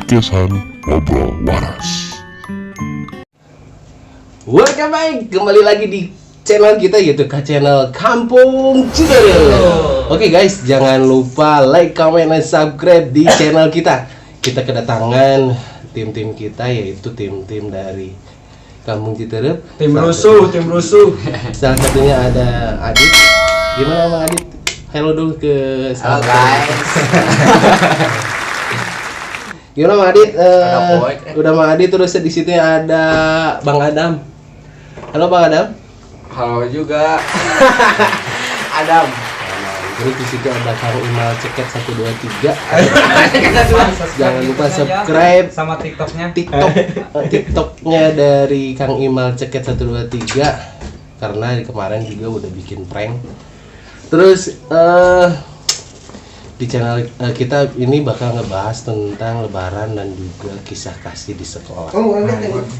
Podcastan Ngobrol Waras. Welcome back, kembali lagi di channel kita, yaitu K Channel Kampung Citereup. Oke guys, jangan lupa like, comment, dan subscribe di channel kita. Kita kedatangan tim-tim kita, yaitu tim-tim dari Kampung Citereup. Tim rusuh, tim rusuh. Salah satunya ada Adit. Gimana, Bang Adit? Hello dulu ke Halo guys. Gimana, Bang Adit? Ada poek, eh. Udah Bang Adit, terus di situ ada Bang Adam. Halo, Bang Adam. Halo juga. Adam. Terus di situ ada Kang Imal Ceket 123. Jangan lupa subscribe sama TikToknya. TikTok, TikToknya dari Kang Imal Ceket 123 karena di kemarin juga udah bikin prank. Terus di channel kita ini bakal ngebahas tentang Lebaran dan juga kisah kasih di sekolah.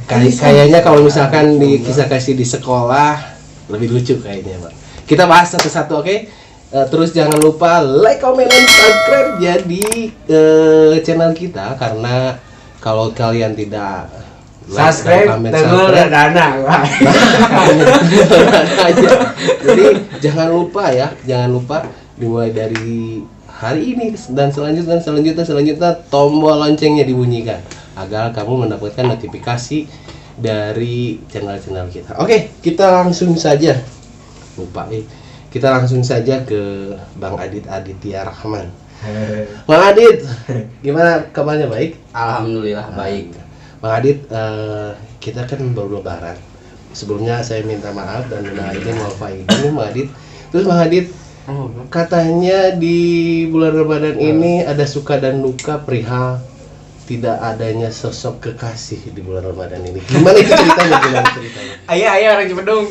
Kayaknya kalau misalkan di kisah kasih di sekolah lebih lucu kayaknya, Pak. Kita bahas satu-satu, oke? Terus jangan lupa like, comment, dan subscribe jadi channel kita, karena kalau kalian tidak like dan Subscribe, comment, tenggol subscribe, dana. aja. Jadi jangan lupa ya, jangan lupa dimulai dari hari ini dan selanjutnya, selanjutnya, selanjutnya tombol loncengnya dibunyikan agar kamu mendapatkan notifikasi dari channel-channel kita. Oke, kita langsung saja. Lupa eh. Kita langsung saja ke Bang Adit Aditya Rahman. Bang Adit, gimana kabarnya, baik? Alhamdulillah baik. Bang Adit, kita kan baru Lebaran. Sebelumnya saya minta maaf dan minal aidin wal faizin, Bang Adit. Terus Bang Adit, katanya di bulan Ramadan ini ada suka dan duka perihal tidak adanya sosok kekasih di bulan Ramadan ini. Gimana itu ceritanya? Gimana ceritanya? Ayah, ayah orang Cibedung.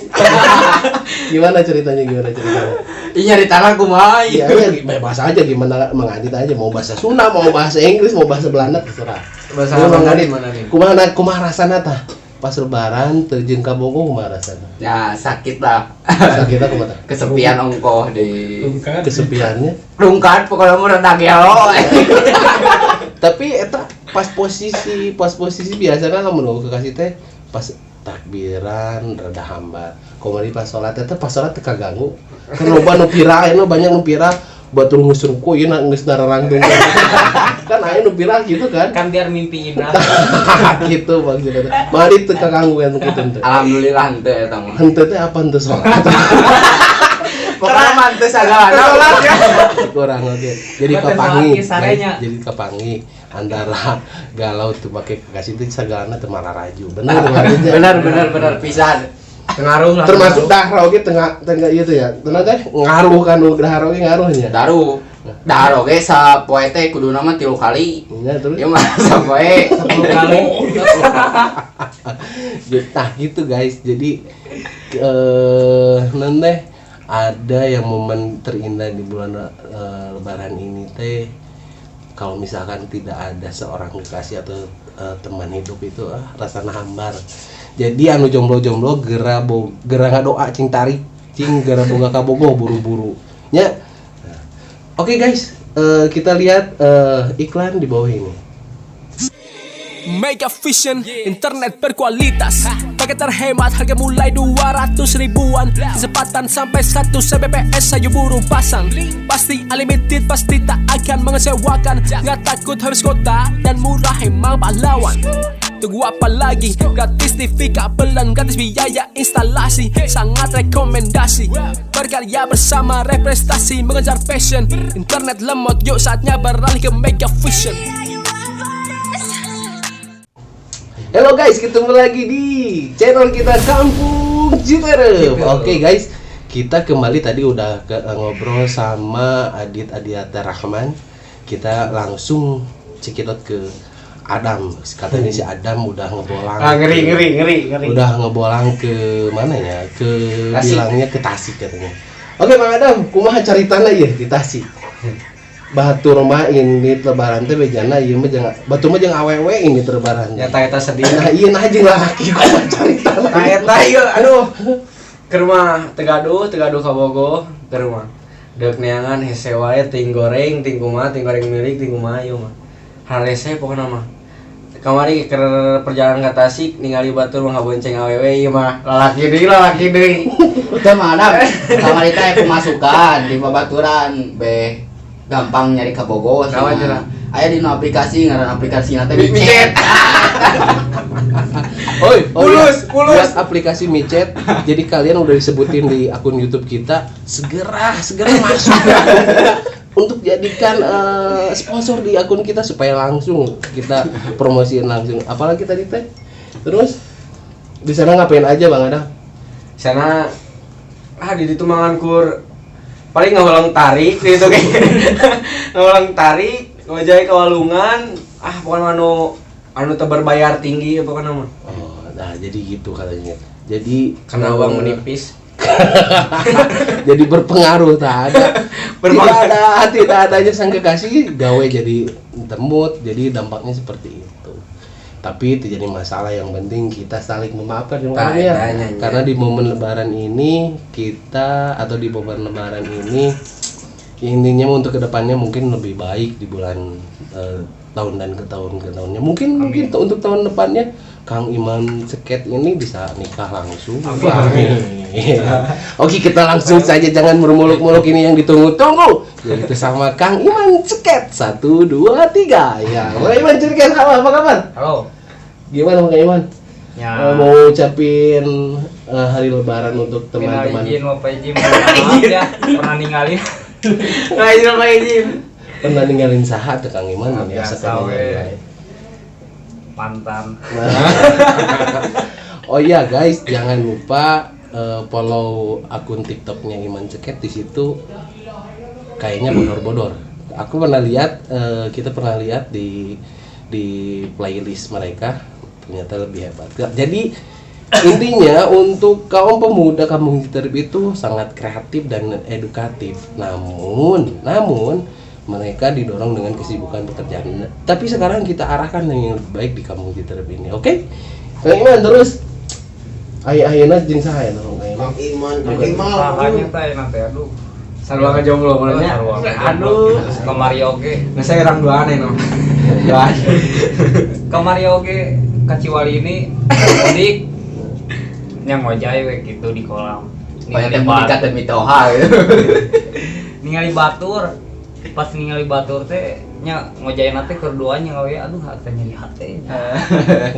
Gimana ceritanya? Gimana ceritanya? Ih, nyari tanah kumaha Iya, ya, bebas aja gimana Bang Adit aja, mau bahasa Sunda, mau bahasa Inggris, mau bahasa Belanda terserah. Bahasa Gimana, Bang mana Adit? nih, mana nih? Kumaha kumaha rasana tah? Pas Lebaran terjun ka Bogor kumaha rasana? Ya sakit lah. Sakit kumaha tah? Kesepian ongkoh di Kesepiannya. Rungkat pokoknya mah rada gelo. Tapi eta pas posisi biasanya lamun nu kekasih teh pas takbiran rada hambar. Kamari pas sholat eta, pas sholat teu kaganggu. Kan loba nu viral, aya banyak nu viral batur geus ruku ieu na geus nararangtung. Kan aya nu viral gitu kan. Kan biar mimpi indah. Gitu maksudnya teh. Mari teu kaganggu yang kitu teh. Alhamdulillah henteu eta mah. Henteu teh apa, henteu sholat? Pokoknya mah henteu sagalana. Kurang, oke. Jadi Buat kapangi, sholat kisarenya. Guys, jadi kapangi antara galau tuh pakai kekasih itu sagalana teu mararaju. Bener maksudnya. Bener bener bener pisan. Pengaruh lah. Termasuk dahar oge tengah tengah itu ya. Tenang teh ngaruh kan dahar oge ngaruhnya. Daru. Dahar oge sapoe teh kuduna mah 3 kali. Ya, terus Ieu mah sapoe 10 kali. Nah gitu guys, jadi nanti ada yang momen terindah di bulan Lebaran ini teh kalau misalkan tidak ada seorang kekasih atau teman hidup itu, ah, rasanya hambar. Jadi anu jomblo-jomblo gera bo, gera ngadoa cing tarik cing gera boga kabogoh buru-buru nya. Nah, oke guys, kita lihat iklan di bawah ini. Mega Vision, internet berkualitas. Paket terhemat, harga mulai 200 ribuan. Kecepatan sampai 1 Mbps, ayo buru pasang. Pasti unlimited, pasti tak akan mengecewakan. Nggak takut habis kuota, dan murah emang pahlawan. Tunggu apa lagi? Gratis TV kabel dan gratis biaya instalasi. Sangat rekomendasi. Berkarya bersama represtasi, mengejar passion. Internet lemot, yuk saatnya beralih ke Mega Vision. Halo guys, ketemu lagi di channel kita Kampung Citereup. Oke guys, kita kembali tadi udah ngobrol sama Adit Adiata Rahman. Kita langsung cekidot ke Adam. Katanya si Adam udah ngebolang. Ah, ngeri ngeri ngeri ngeri. Udah ngebolang ke mana ya? Ke Tasik. Bilangnya ke Tasik katanya. Oke Bang Adam, kumaha caritana ieu di Tasik? Batur mah ini Lebaran teh bejana ieu mah jeung batur mah jeung awewe ini Lebaran. Ya ta eta sedih. Nah iya, nah jeung lalaki kumaha caritana? Nah eta ieu, aduh. Ke rumah tegaduh, tegaduh kabogoh ke rumah. Deuk neangan hese wae ting goreng, ting kumaha, ting goreng milik, ting kumaha ieu mah. Harese pokona mah. Kamari keur perjalanan ka Tasik ningali batur mah ngabonceng awewe ieu mah lalaki deui. Teu mana kamari teh pemasukan di babaturan beh gampang nyari ka Bogor. Kawan cenah. Aya dina aplikasi ngaran aplikasina teh MiChat. Oi, oh iya. Mulus, mulus. Buat aplikasi MiChat, jadi kalian udah disebutin di akun YouTube kita, segera segera masuk ke akun kita untuk jadikan sponsor di akun kita supaya langsung kita promosiin langsung. Apalagi tadi teh. Terus di sana ngapain aja Bang Adam? Sana di ditu mangan kur paling ngaulang tarik di ditu ge. Ngaulang tarik, ngojay ka walungan, pokoknya anu teu berbayar tinggi pokoknya mah. Oh, nah jadi gitu katanya. Jadi karena uang menipis. Jadi berpengaruh tak ada. Berpengaruh. Tidak adanya sang kekasih gawe jadi temut, jadi dampaknya seperti itu. Tapi itu jadi masalah, yang penting kita saling memaafkan ya. Karena di momen lebaran ini kita atau di momen lebaran ini intinya untuk kedepannya mungkin lebih baik di bulan tahun dan ke tahun ke tahunnya. Mungkin mungkin untuk tahun depannya Kang Iman Ceket ini bisa nikah langsung. Amin. Oke, kita langsung saja, jangan bermuluk-muluk, ini yang ditunggu-tunggu. Yaitu sama Kang Iman Ceket. 1, 2, 3. Ya, Kang Iman Ceket, halo, apa kabar? Halo. Gimana Kang Iman? Ya. Mau ucapin hari lebaran untuk teman-teman. Minal izin, Bapak izin, maaf ya, pernah ninggalin. Nah, izin Bapak izin. Pernah ninggalin saha tuh Kang Iman? Nah, biasa we. Mantan. Oh iya guys, jangan lupa follow akun TikToknya Iman Ceket. Di situ kayaknya bodor-bodor. Aku pernah lihat, kita pernah lihat di playlist mereka, ternyata lebih hebat. Jadi intinya untuk kaum pemuda Kampung Citerep itu sangat kreatif dan edukatif. Namun mereka didorong dengan kesibukan pekerjaan. Tapi sekarang kita arahkan yang lebih baik di Kampung Citerep ini, oke? Kang Iman terus. Ayeuna jeung saha ya Kang Iman? Iman, Sahanya teh nanti aduh. Sarua ka jomblo mah nya. Aduh, kamari oge. Nah, saya orang duaan no. Duaan. Kamari oge ka Ciwali ini mudik nya ngojay we kitu di kolam. Ningali mudik teh mitoha gitu. Ningali batur. Pas ningali batur teh nya ngojain teh keur duanya we aduh hate nyeri hate.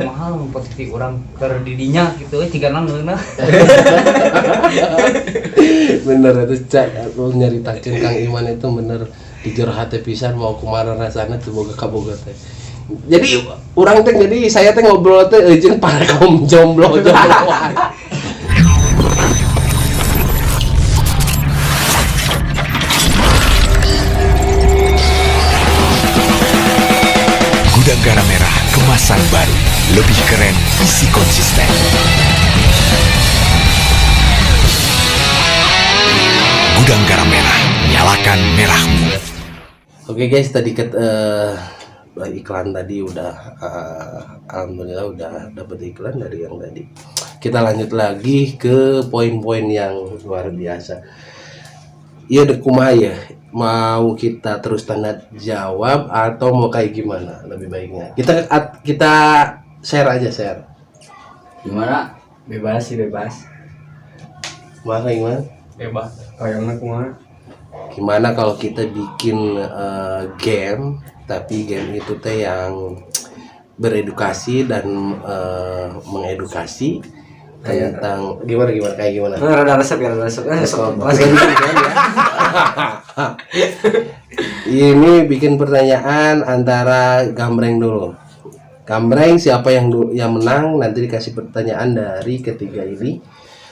Kumaha mun posisi urang keur di dinya kitu we cigana ngeunah. Bener itu Cak, lu nyaritakeun Kang Iman itu bener di jero hate pisan mau kumaha rasana teu boga kaboga teh. Jadi urang teh jadi saya teh ngobrol teh jeung para kaum jomblo-jombloan. Gudang Garam Merah kemasan baru, lebih keren, isi konsisten. Gudang Garam Merah, nyalakan merahmu. Oke guys, tadi iklan tadi udah, alhamdulillah udah dapat iklan dari yang tadi. Kita lanjut lagi ke poin-poin yang luar biasa. Iya, kumaha ya? Mau kita terus tanda jawab atau mau kayak gimana lebih baiknya? Kita share aja, share. Gimana? Bebas sih, bebas. Mana gimana? Bebas. Kayaknya kumaha? Gimana kalau kita bikin game, tapi game itu teh yang beredukasi dan mengedukasi tentang gimana kayak gimana? Rada resep ya, rada resep. Ini bikin pertanyaan antara Gambreng dulu. Gambreng siapa yang menang nanti dikasih pertanyaan dari ketiga ini.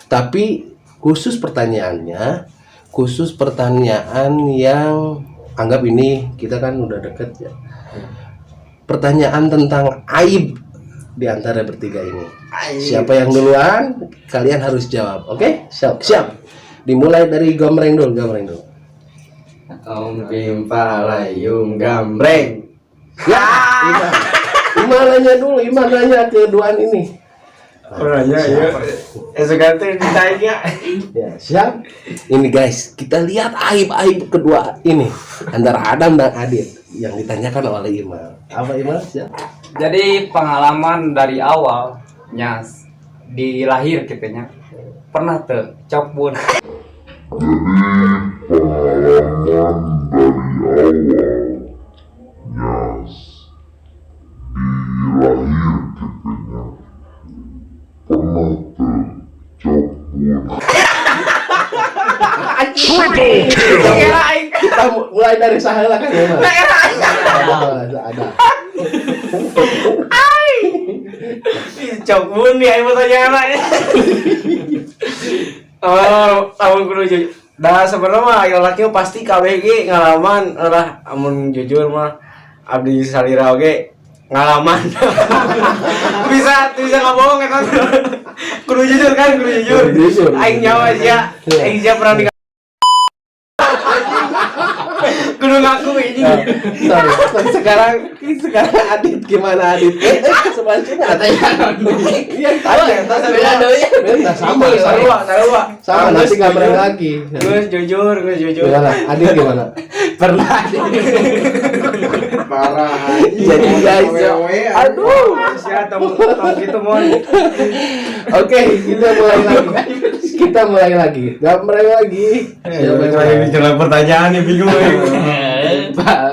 Tapi khusus pertanyaannya, khusus pertanyaan yang anggap ini kita kan udah deket ya. Pertanyaan tentang aib di antara bertiga ini. Siapa yang duluan, kalian harus jawab. Oke? Siap, siap. Dimulai dari Gambreng dulu, Gambreng dulu. Om Pimpa Layung Gambreng. Ya, Iman. Iman nanya dulu, Iman nanya keduaan ini. Orangnya iya. Esok teh ditanya. Ya, siap. Ini guys, kita lihat aib-aib kedua ini antara Adam dan Adit yang ditanyakan oleh Imal. Apa Imal? Siap. Jadi pengalaman dari awal nya di lahir gitu nya pernah tuh cokbun. Pengalaman dari awal di lahir gitu pernah tercobur. Triple kill. Kita mulai dari saheula kan ya, Mas? Ada, ada. Ih, cokbun nih aing pertanyaan. Oh, amun kudu jujur. Dah sebenarnya mah aya laki mah pasti KBG ngalaman lah, amun jujur mah abdi salira oge ngalaman. Bisa bisa nggak bohong kan? Kudu jujur kan, kudu jujur. Kudu jujur. Aing nyawa sia, aing sia pernah di kudu ngaku ini. Sorry. Sekarang sekarang Adit gimana Adit? Selanjutnya iya, tanya. Beda deui. Beda sama, sama. Sarua, sarua. Sama, nanti gambaran lagi. Gus jujur, gus jujur. Gimana? Adit gimana? Pernah. Parah. Jadi guys, ya. Aduh. Sia tong tong gitu mon. Oke, kita mulai lagi. Kita mulai lagi. Gambreng lagi. Siapa yang Lagi mulai? bicara pertanyaan nih bingung aing.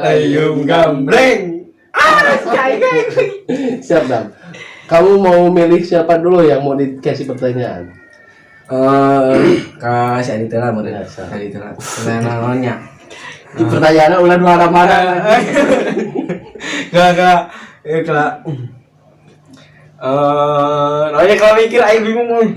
Ayo gambreng. Siap, Dam. Kamu mau milih siapa dulu yang mau dikasih pertanyaan? Eh, ka si Adit lah meureun. Ya, siap. Adit lah. Pertanyaan naonnya? Di pertanyaannya ulah nu marah-marah. Gak gak. Eh kela. Eh, namanya kalau mikir aing bingung euy.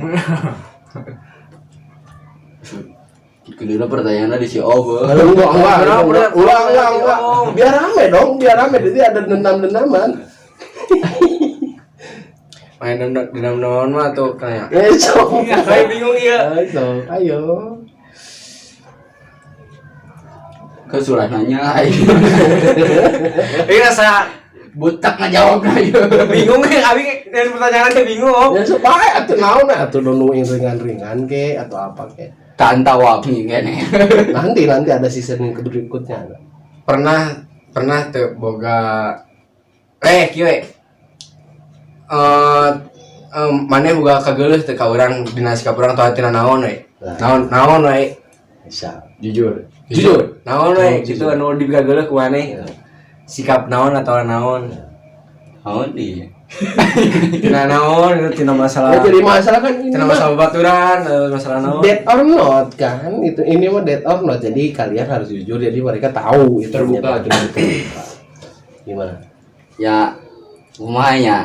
Kuduna pertanyaannya di si Om. Enggak, enggak, Kenapa, enggak, udah? ulang, ulang, ulang. Biar rame dong, biar rame. Jadi ada dendam-dendaman. Main dendam dendam naon mah tuh kayak. Eh, sok. Saya bingung ya. Ayo, sok. Ayo. Ke surah nanya aing. Ini rasa Butak ngajawabna ieu. bingung ya, abi dan pertanyaan teh bingung. Om. Ya sok bae atuh naon atuh nu ringan-ringan ke atau apa ke. Tanta wangi kene. Nanti nanti ada season yang berikutnya. Pernah pernah tuh boga kieu we. Eh maneh boga kageuleuh teu ka urang dina sikap urang atau tina naon we. Nah. Naon naon we. Bisa. Jujur. Jujur. Naon we Oh, gitu jujur. anu dipikageuleuh ku maneh. Sikap naon atau naon. Naon ieu? Tina naon itu tina masalah. Ya, jadi masalah kan ini Tina mah masalah babaturan, masalah naon. dead or not kan itu ini mah dead or not, jadi kalian harus jujur, jadi mereka tahu itu Terbuka, terbuka. Gimana? Ya kumaha nya?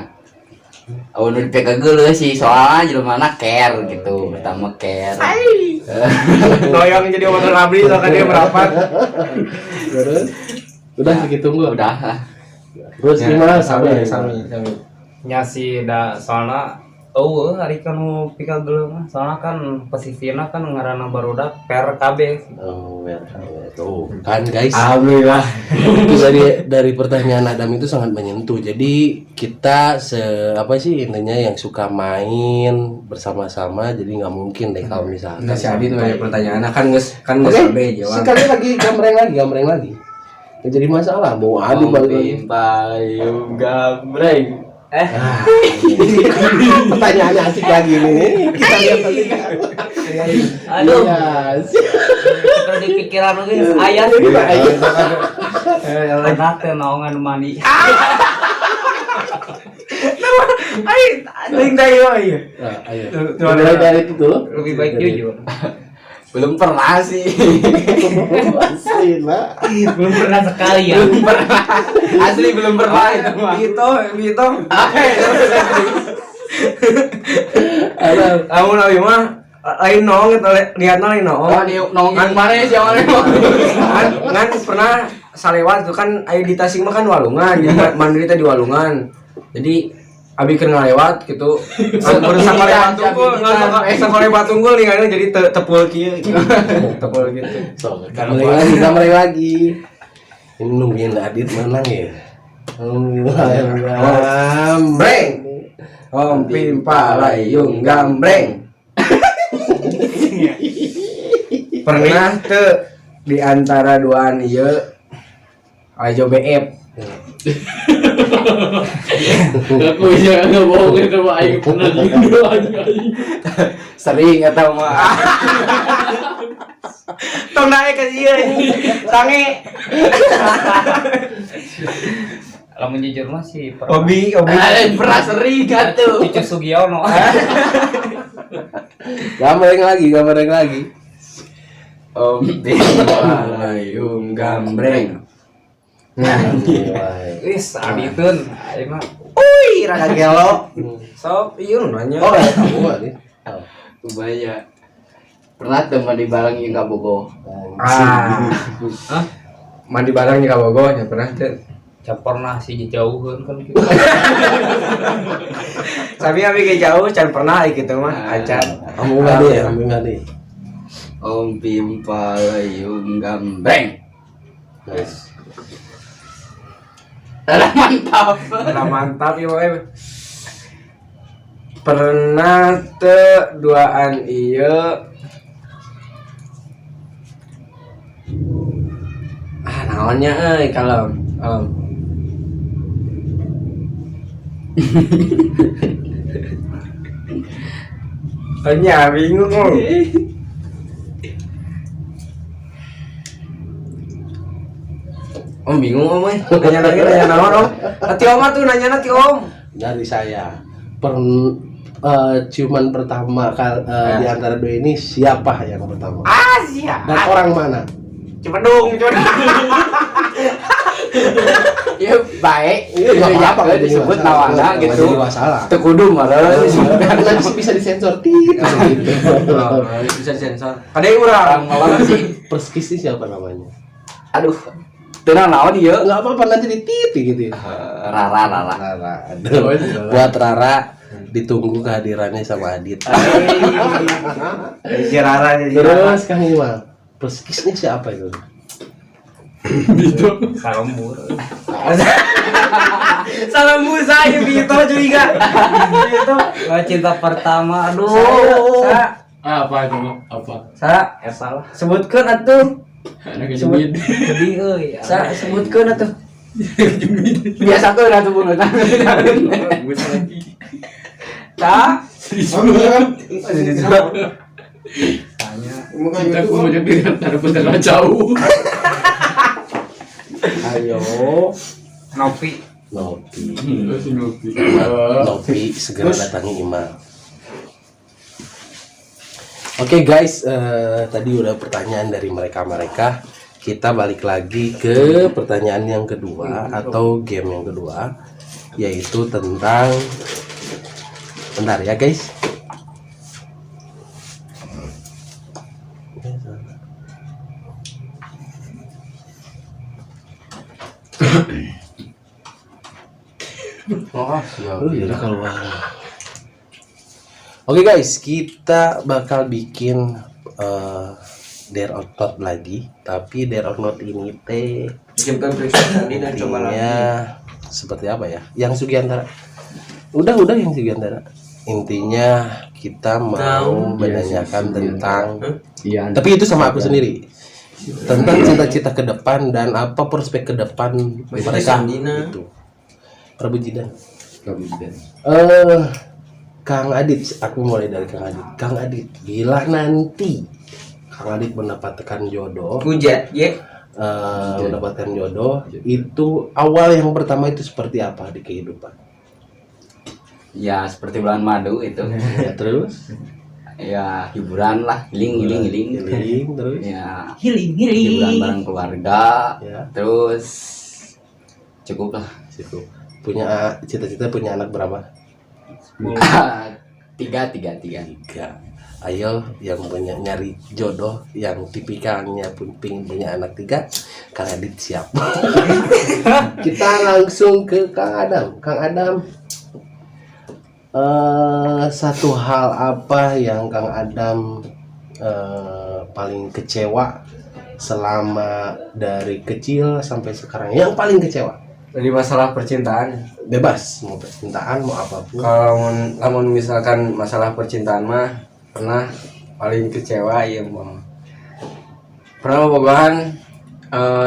Amun nu dipikageuleuh sih soalnya jelema care gitu, pertama care. Doyong jadi omongan abdi soalnya dia merapat. Terus udah segitu gua. Udah lah. Terus gimana? Sami, Sami, sami, sami. Nya sih da soalna eueuh ari kan nu pikageuleuh mah soalna kan posisina kan ngaranna barudak per kabeh. Oh, ya, tuh kan guys. Alhamdulillah. Itu dari pertanyaan Adam itu sangat menyentuh. Jadi kita se apa sih intinya yang suka main bersama-sama, jadi nggak mungkin deh kalau misalkan. Enggak si Adit banyak pertanyaan kan geus Oke, sampai jawab. sekali lagi gambreng lagi, gambreng lagi. Nggak jadi masalah, mau Adit balik lagi. Payung gambreng. Eh, Ah, pertanyaannya asik lagi nih. Kita lihat nanti. Aduh. Iya, Kalau di pikiran oge aya Ini mah ayo. pernah teh naongan mandi. Ai, teuing teh ieu ieu. Nah, ayo. Tuh, Mulai dari itu dulu. Lebih baik jujur. Belum pernah sih. Asli lah. Belum pernah sekali ya. Belum pernah. Asli belum pernah itu mah. Gitu, gitu. Adam. Lamun abi mah lain noong gitu, niatna lain noong. Oh, nih nongin mana sih awalnya? Ngan, ngan pernah salewat tuh kan ayo di Tasik mah kan walungan, jadi mandiri teh di walungan. Jadi abi keur ngalewat gitu. Ngan baru sakalewat tunggul, ngan sakalewat tunggul nih kan jadi tepul kieu gitu. Tepul gitu. So, gambreng lagi, gambreng lagi. Ini nungguin Adit menang ya. Gambreng. Om pimpa layung gambreng. Pernah teu di antara duaan ieu ajo BF. Aku ya nggak bohong itu mah aing pernah juga anjing aing. Sering atau mah. Tong naik ke ieu. Sange. Lamun jujur mah sih pernah. Obi, Obi. Eh, pernah sering kan tuh. Cucu Sugiono. Gambreng lagi, gambreng lagi. Om pimpa layung gambreng. Wis, aditeun. Aing mah Wih, rada gelo. Sok ieu nu nanya. Oh, ya, kamu Adit. Ubaya. Pernah tuh mandi bareng yang nggak bogo. Ah. Hah? Mandi bareng di Kabogoh ya pernah teu. Can pernah sih jauheun kan gitu. Tapi abi ge jauh can pernah ai kitu mah acan. Kamu nggak deh, kamu nggak deh. Om pimpa layung gambreng. Nice. Lah mantap. Lah mantap ieu mah. Pernah teu duaan ieu. Ah, naonnya euy kalem. Kalem. Hanya bingung. Om bingung om eh. Nanya lagi nanya naon om. Nanti om tuh nanya nanti om. Dari saya ciuman pertama di antara dua ini siapa yang pertama? Ah siap. Dan orang mana? Cipedung, cipedung. Ya baik. Iya, nggak apa-apa, nggak jadi disebut masalah. nawana Nggak gitu. jadi masalah. Teu kudu malah disebut. Nanti bisa disensor tit gitu. Bisa sensor. Ada yang urang. Malam sih. Perskis ini siapa namanya? Aduh. Tenang naon ieu? Nggak apa-apa nanti ditit gitu. Rara Rara. Rara. Aduh. Buat Rara ditunggu kehadirannya sama Adit. Si Rara jadi Rara. Terus Kang Imal, perskisnya siapa itu? Salembur. Salam Musa ya Vito juga. Vito. Wah, cinta pertama aduh. Sa, Apa itu mah? Apa? sa, Eta lah. sebutkeun atuh. Anak kejemit. Sedih euy. Sa, sebutkeun atuh. Biasa tuh udah tuh bunuh. Gue lagi. Sa. Tanya. Kita aku mau jadi antara putera jauh. Ayo. Nopi. Nopi. Terus ngopi. Nopi segera datangi Imal. Oke guys, tadi udah pertanyaan dari mereka-mereka. Kita balik lagi ke pertanyaan yang kedua atau game yang kedua, yaitu tentang, bentar ya guys. Oh, siap. Jadi keluar. Oke guys, kita bakal bikin Dare or Not lagi, tapi Dare or Not ini teh dan coba lagi. intinya seperti apa ya? Yang Sugiantara. Udah yang Sugiantara. Intinya kita mau menanyakan tentang, Iya. tapi itu sama aku sendiri. Tentang cita-cita ke depan dan apa prospek ke depan mereka itu. Prabu Jidan. Kang Adit, aku mulai dari Kang Adit. Kang Adit, bila nanti Kang Adit mendapatkan jodoh, Hujat, ye. mendapatkan jodoh, itu awal yang pertama itu seperti apa di kehidupan? Ya seperti bulan madu itu. Ya, terus Ya hiburan lah, healing healing healing. healing, terus Ya Healing hiburan bareng keluarga. Ya. Terus cukup lah. situ. Punya cita-cita punya anak berapa? 3 3 3. 3. Ayo yang punya nyari jodoh yang tipikalnya pun pingin punya anak 3, Kang Adit siap. Kita langsung ke Kang Adam. Kang Adam, satu hal apa yang Kang Adam paling kecewa selama dari kecil sampai sekarang? Yang paling kecewa? Dari masalah percintaan. Bebas, mau percintaan mau apapun. Kalau lamun misalkan masalah percintaan mah pernah paling kecewa ya mau. Pernah bobogohan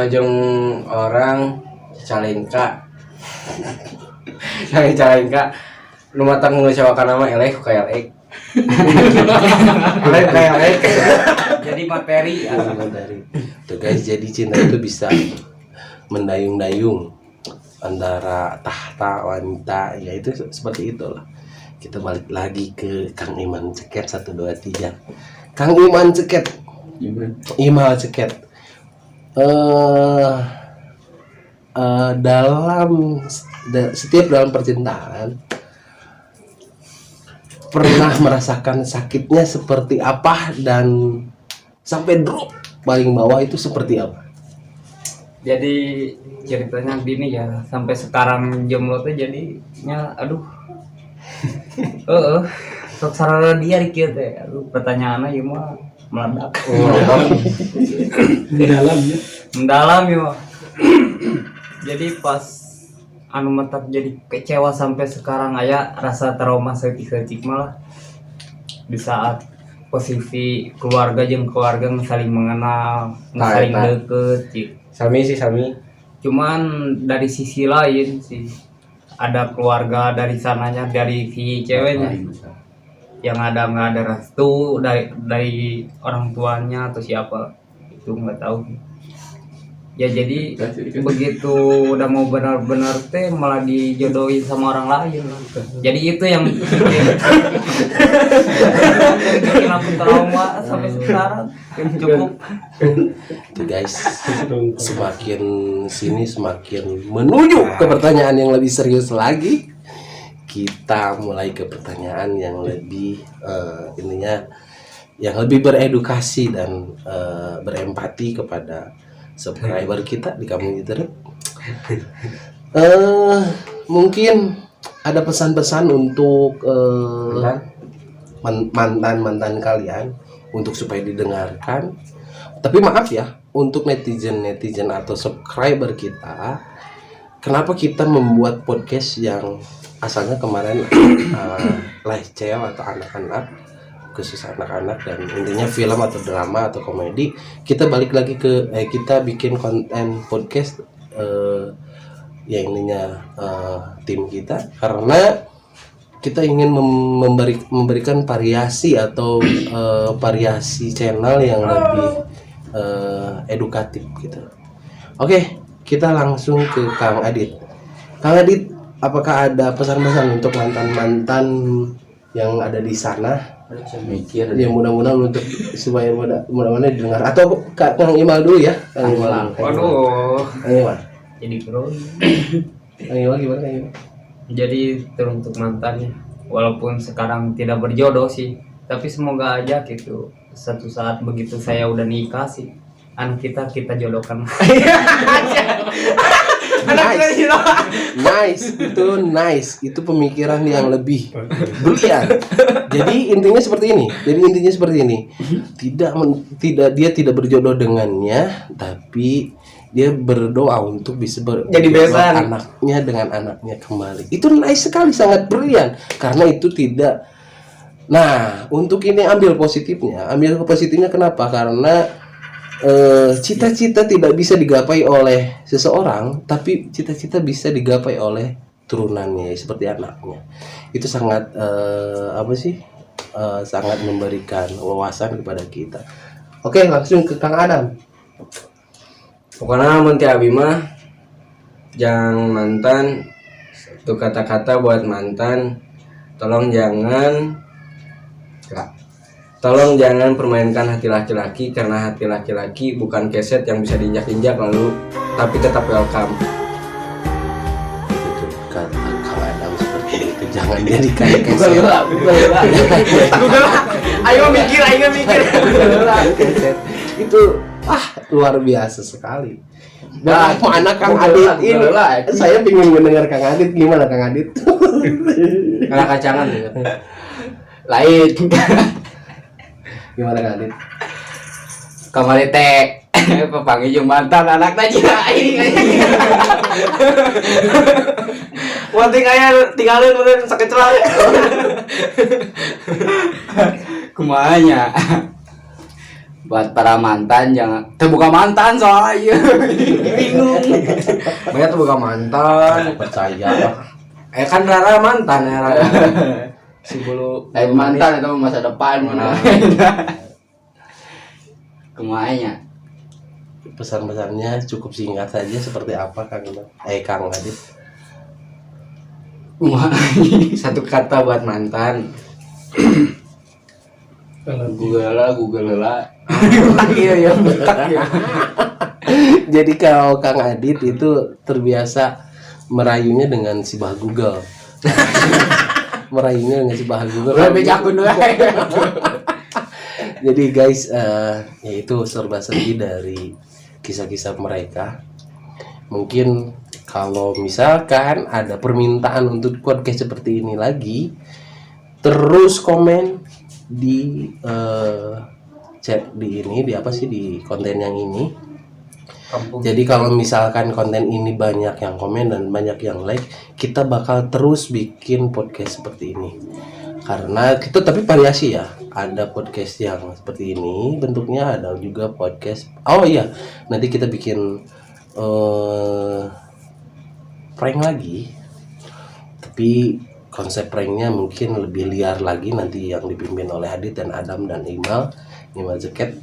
jeung orang calengka. Calengka nu matak mengecewakan nama eleh ku KLX. Eleh KLX. Jadi materi ya. Dari tuh guys, jadi cinta itu bisa mendayung-dayung antara tahta wanita, ya itu seperti itulah. Kita balik lagi ke Kang Iman Ceket 1 2 3. Kang Iman Ceket. Imal Ceket. Dalam setiap dalam percintaan pernah merasakan sakitnya seperti apa dan sampai drop paling bawah itu seperti apa? Jadi ceritanya gini ya, sampai sekarang jomblo teh jadinya aduh. Heeh. Sok sarana dia kieu teh. Aduh, pertanyaanna ieu mah meledak. Mendalam ya. Mendalam ieu mah. Jadi pas anu mentak jadi kecewa sampai sekarang aya rasa trauma saeutik-saeutik malah di saat posisi keluarga jeung keluarga nggak saling mengenal, nggak Nah, saling eta. deket gitu. Sami sih sami. Cuman dari sisi lain sih ada keluarga dari sananya, dari si ceweknya yang ada nggak ada restu dari orang tuanya atau siapa itu nggak tahu ya. Jadi begitu udah mau benar-benar teh malah dijodohin sama orang lain. Jadi itu yang bikin aku trauma sampai sekarang. Cukup. Itu guys, semakin sini semakin menuju ke pertanyaan yang lebih serius lagi. Kita mulai ke pertanyaan yang lebih intinya yang lebih beredukasi dan berempati kepada subscriber kita di Kampung Citeureup. Mungkin ada pesan-pesan untuk mantan-mantan kalian untuk supaya didengarkan. Tapi maaf ya, untuk netizen-netizen atau subscriber kita, kenapa kita membuat podcast yang asalnya kemarin lifestyle atau anak-anak, khusus anak-anak dan intinya film atau drama atau komedi, kita balik lagi ke kita bikin konten podcast yang intinya tim kita, karena kita ingin memberikan variasi atau variasi channel yang lebih edukatif gitu. Oke, kita langsung ke Kang Adit. Kang Adit, apakah ada pesan-pesan untuk mantan-mantan yang ada di sana? Mikir. Ya mudah-mudahan untuk supaya mudah-mudahan didengar. Atau Kang Imal dulu ya. Kang Imal. Waduh. Kang Imal. Jadi bro. Kang Imal gimana Kang Imal? Jadi teruntuk mantannya, walaupun sekarang tidak berjodoh sih, tapi semoga aja gitu satu saat begitu saya udah nikah sih, anak kita jodohkan. Nice. Nice, itu nice, itu pemikiran yang lebih brilian. Jadi intinya seperti ini. Tidak dia tidak berjodoh dengannya, tapi dia berdoa untuk bisa jadi besan anaknya dengan anaknya kembali. Itu nice sekali, sangat brilian. Karena itu tidak. Nah, untuk ini ambil positifnya. Ambil positifnya kenapa? Karena cita-cita tidak bisa digapai oleh seseorang, tapi cita-cita bisa digapai oleh turunannya, seperti anaknya. Itu sangat sangat memberikan wawasan kepada kita. Oke, langsung ke Kang Adam. Pokoknya mun ti abi mah jangan mantan, satu kata-kata buat mantan, tolong jangan permainkan hati laki-laki, karena hati laki-laki bukan keset yang bisa diinjak-injak lalu tapi tetap welcome. Itu kata Kang Adam seperti itu, jangan jadi kayak keset. Ayo mikir. Keset. Itu luar biasa sekali. Nah, mana Kang Adit ini? Saya ingin mendengar Kang Adit, gimana Kang Adit? Kalah kacangan gitu. Lain. Gimana Kang Adit? Kamari teh Papanggih jeung mantan anakna jeung aing. Penting aya tinggalin meureun sakecelak. Kumaha nya? Buat para mantan jangan terbuka mantan soalnya bingung. Banyak tuh bukan mantan. Percaya lah. Eh kan Rara mantan ya Rara. Si bulu Lain mantan itu masa depan mana. Kumaha nya? Pesan-pesannya cukup singkat saja seperti apa Kang Imam? Kang Adit. Kumaha? Satu kata buat mantan. Google lah, Google lah. Iya ya, bentak ya. Jadi kalau Kang Adit itu terbiasa merayunya dengan si bah Google. Merayunya dengan si bah Google. Lebih jakun wae. Jadi guys, ya itu serba-serbi dari kisah-kisah mereka. Mungkin kalau misalkan ada permintaan untuk podcast seperti ini lagi, terus komen di chat di ini, di apa sih, di konten yang ini. Jadi kalau misalkan konten ini banyak yang komen dan banyak yang like, kita bakal terus bikin podcast seperti ini. Karena kita tapi variasi ya. Ada podcast yang seperti ini bentuknya, ada juga podcast. Oh iya, nanti kita bikin prank lagi. Tapi konsep pranknya mungkin lebih liar lagi nanti yang dipimpin oleh Adit dan Adam dan Imal, Imal Jaket.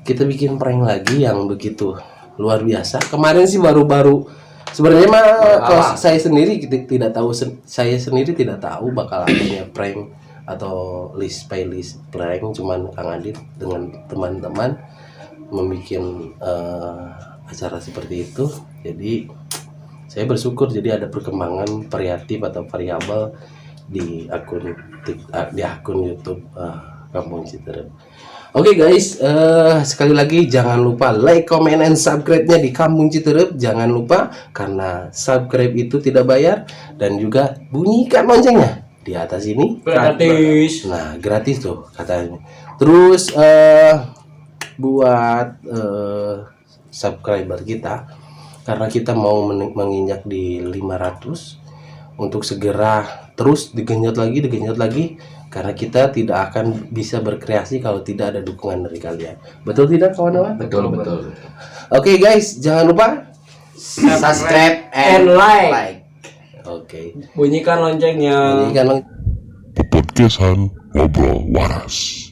Kita bikin prank lagi yang begitu luar biasa. Kemarin sih baru-baru sebenarnya mah kalau saya sendiri tidak tahu, saya sendiri tidak tahu bakal adanya prank atau list playlist prank, cuman Kang Adit dengan teman-teman membuat acara seperti itu. Jadi saya bersyukur jadi ada perkembangan variatif atau variabel di akun YouTube Kampung Citerep. Oke guys, sekali lagi jangan lupa like, comment, and subscribe-nya di Kampung Citerep. Jangan lupa karena subscribe itu tidak bayar dan juga bunyikan loncengnya di atas ini. Gratis. Nah, gratis tuh katanya. Terus buat subscriber kita, karena kita mau menginjak di 500 untuk segera terus digenjot lagi karena kita tidak akan bisa berkreasi kalau tidak ada dukungan dari kalian. Betul tidak kawan-kawan? Betul, betul. Oke guys, jangan lupa subscribe and And like. like. Oke. Bunyikan loncengnya. Bunyikan lonceng. Podcastan Ngobrol Waras.